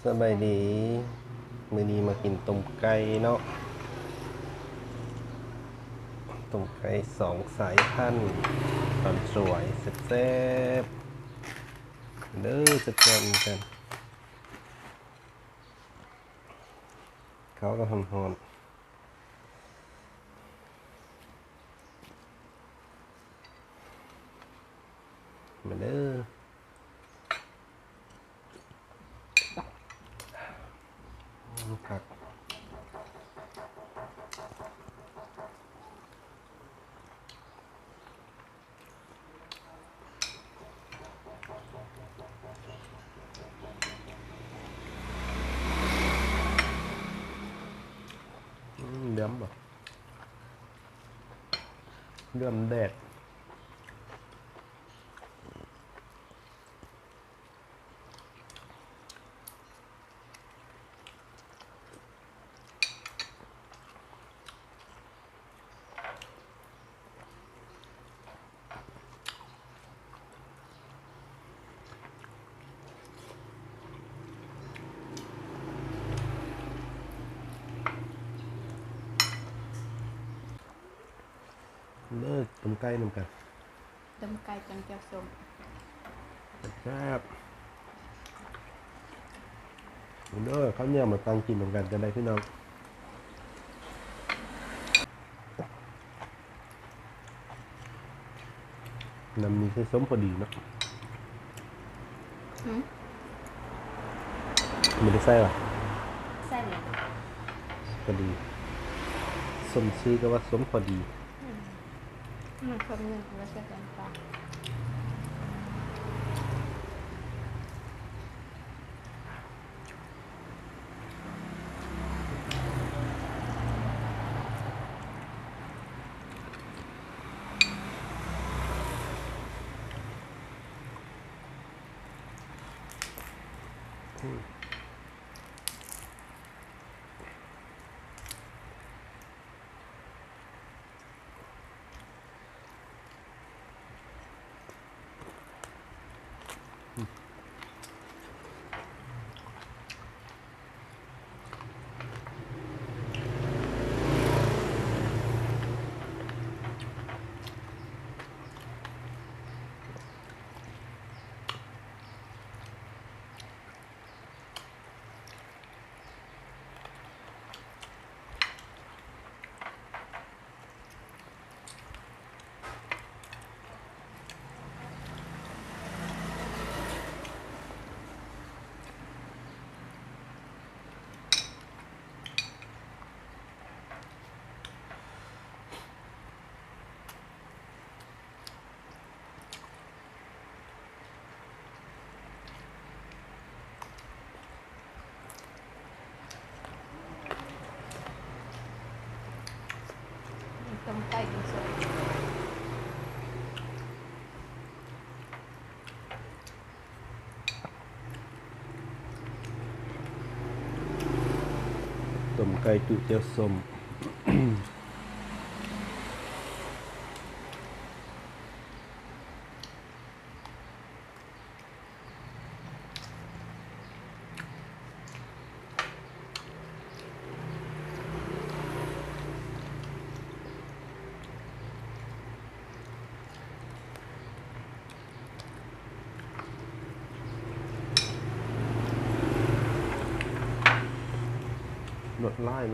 ສະບາຍດີ ມື້ນີ້ມາກິນຕົ້ມໄກ່ເນາະ ຕົ້ມໄກ່ສອງສາຍພັນ ຕອນສວຍແຊບໆ ເດີ ແຊບໆ ນຳກັນ ເຂົ້າກໍຮ້ອນໆ. ມາເດີ ຄັກ. ອືມ ເຫຼືອມບໍ່? ເຫຼືອມແດດ. ເດີ ຕົ້ມໄກ່ນຳກັນ ຕົ້ມໄກ່ຈ້ຳແຈ່ວສົ້ມ ແຊບໆ ເດີ ເຂົ້າໜຽວມາຕັ້ງກິນນຳກັນກໍໄດ້ພີ່ນ້ອງ. ນ້ຳນີ້ໃສ່ສົ້ມພໍດີເນາະ. ຫືມ? ບໍ່ໄດ້ໃສ່ຫວາ? ໃສ່ແລ້ວ. ພໍດີ. ສົມຊື່ກັບວ່າສົ້ມພໍດີ. ອືມ. ມັນຄົນໜຶ່ງວ່າໃສ່ນ້ຳປາ. ຕົ້ມໄກ່ກິນສົດ. ຕົ້ມໄກ່ຈຸແຈ່ວສົ້ມ. ລົດຫຼາຍໆ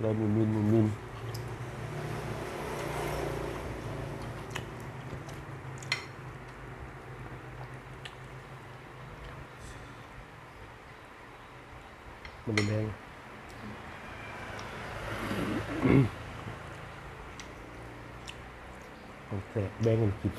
ເລີຍໝູນມິນ ໝູນມິນ. ມັນແດງ ຂອງແຊບ ແບ່ງກັນກິນ. ອ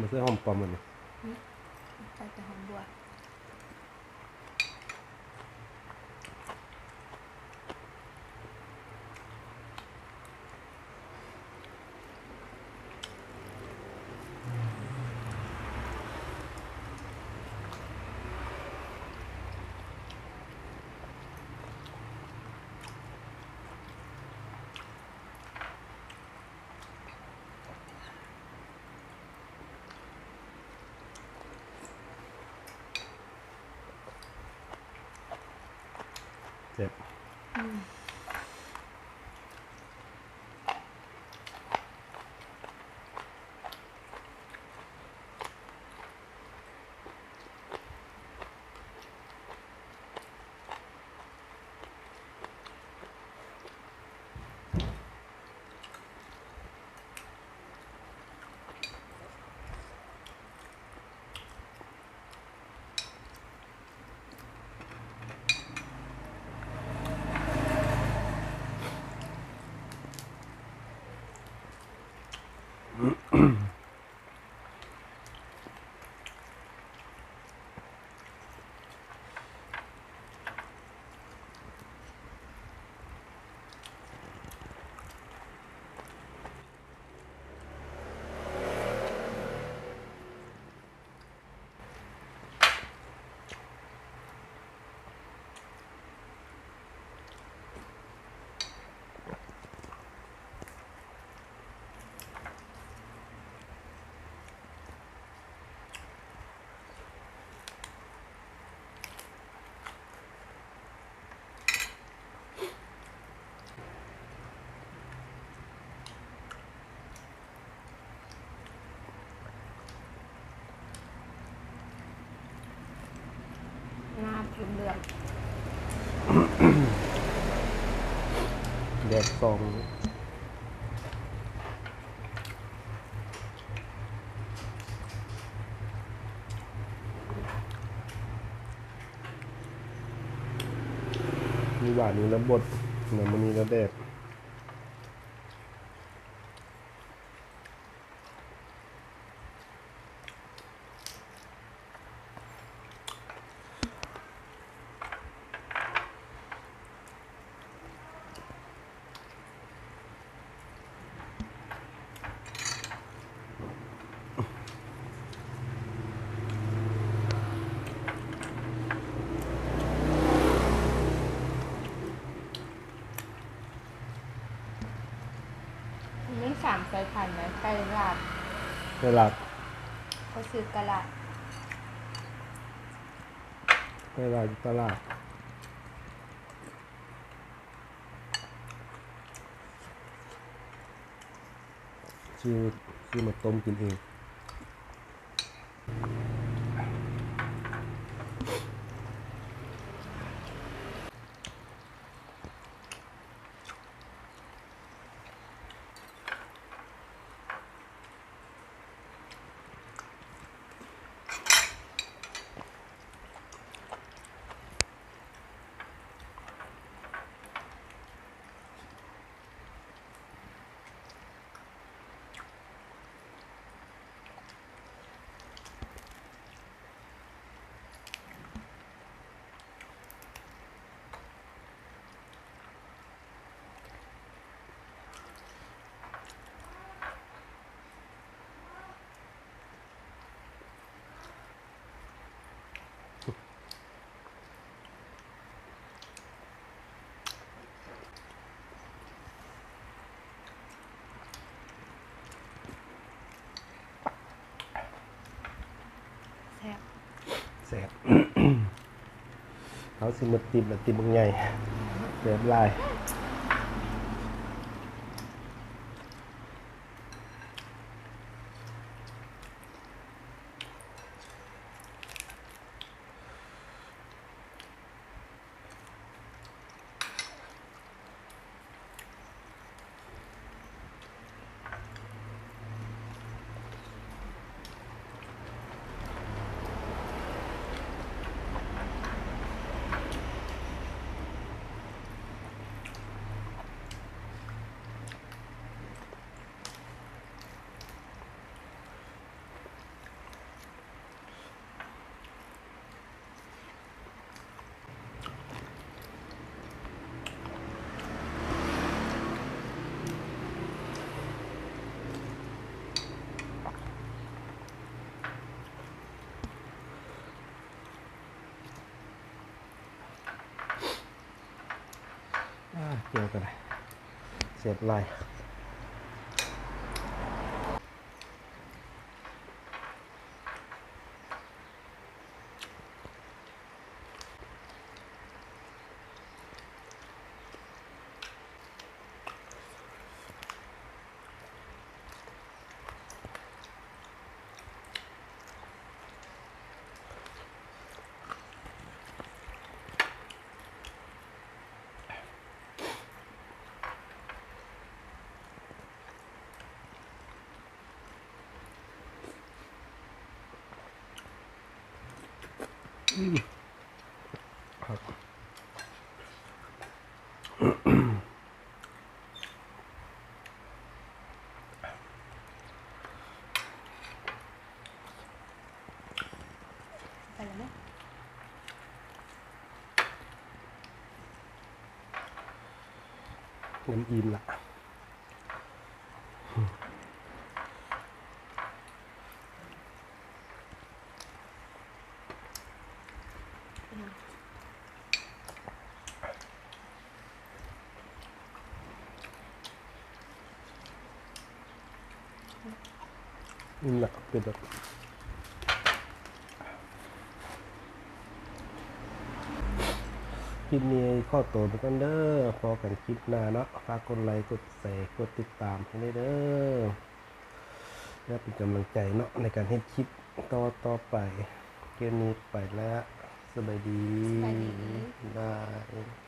ບໍ່ໃສ່ຫອມປ້ອມມັນນີ້ ໃສ່ແຕ່ຫອມບົ່ວ. ແຊບ ອືມ. ໜ້າເຫຼືອງ ແດດສ່ອງ. ມື້ວານນີ້ລະບົດ ແລ້ວມື້ນີ້ລະແດດ. ມີສາມສາຍພັນນະ ໄກ່ລາດ ໄກ່ລາດ ເຂົາຊື່ກະລາດ ໄກ່ລາດຢູ່ຕະຫຼາດ. ຊື້ ຊື້ມາຕົ້ມກິນເອງ. ແຊບ ແຊບ ເຮົາຊິໝົດຕິບລະ ຕິບບັກໃຫຍ່ ແຊບຫຼາຍ. ແ ກ່ຽວກໍໄດ້ ແຊບຫຼາຍ. ອືມ ຄັກ. ໄປແລ້ວເນາະ ເລີ່ມອີ່ມລະ. ອີ່ມລະ ເປັນແບບ ຄລິບນີ້ຂໍໂຕໄປກ່ອນເດີ ພໍ້ກັນຄລິບໜ້າເນາະ. ຝາກກົດໄລ ກົດແຊ ກົດຕິດຕາມໃຫ້ແດ່ເດີ ເພື່ອເປັນກຳລັງໃຈເນາະ ໃນການເຮັດຄລິບຕໍ່ໆໄປ. ຄລິບນີ້ໄປແລ້ວ ສະບາຍດີ ສະບາຍດີ ບາຍ.